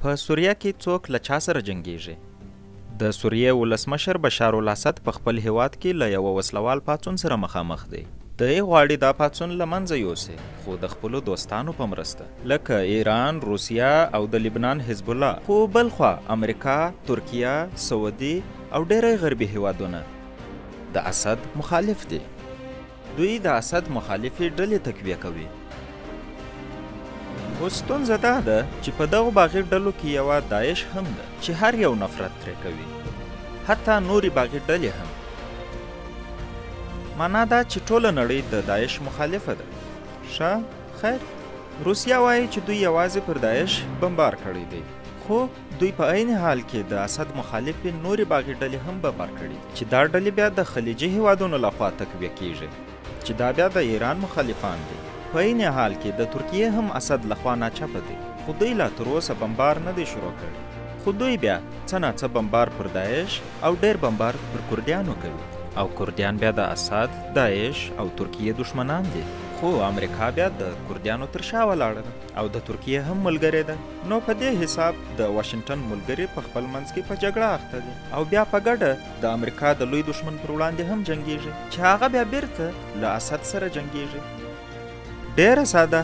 په سوریه کې څوک له چا سره جنګیږي؟ د سوریې ولسمشر بشارالاسد په خپل هیواد کې له یوه وسلوال پاڅون سره مخامخ دی. دی غواړي دا پاڅون له منځه یوسي، خو د خپلو دوستانو په مرسته، لکه ایران، روسیه او د لبنان حزب الله. خو بلخوا امریکا، ترکیه، سعودي او ډیری غربي هیوادونه د اسد مخالف دي. دوی د اسد مخالفې ډلې تقویه کوي. خو ستونزه دا ده چې په دغو باغي ډلو کې یوه داعش هم ده چې هر یو نفرت ترې کوي، حتی نورې باغي ډلې هم. معنا دا چې ټوله نړۍ د داعش مخالفه ده. ښه، خیر، روسیه وایي چې دوی یوازې پر داعش بمبار کړی دی، خو دوی په عین حال کې د اسد مخالفې نورې باغي ډلې هم بمبار کړي دي، چې دا ډلې بیا د خلیجي هیوادونو لخوا تقویه کیږي، چې دا بیا د ایران مخالفان دي. په عین حال کې د ترکیې هم اسد لخوا ناچپه دی، خو دوی لا تر اوسه بمبار نه دی شروع کړی. خو دوی بیا څه ناڅه بمبار پر داعش او ډیر بمبار پر کردیانو کوي، او کردیان بیا د اسد، داعش او ترکیې دښمنان دي. خو امریکا بیا د کردیانو تر شا ولاړه ده او د ترکیې هم ملګرې ده. نو په دې حساب د واشنګټن ملګري په خپل منځ کې په جګړه اخته دي، او بیا په ګډه د امریکا د لوی دښمن پر وړاندې هم جنګیږي، چې هغه بیا بیرته له اسد سره جنګیږي. ډیره ساده.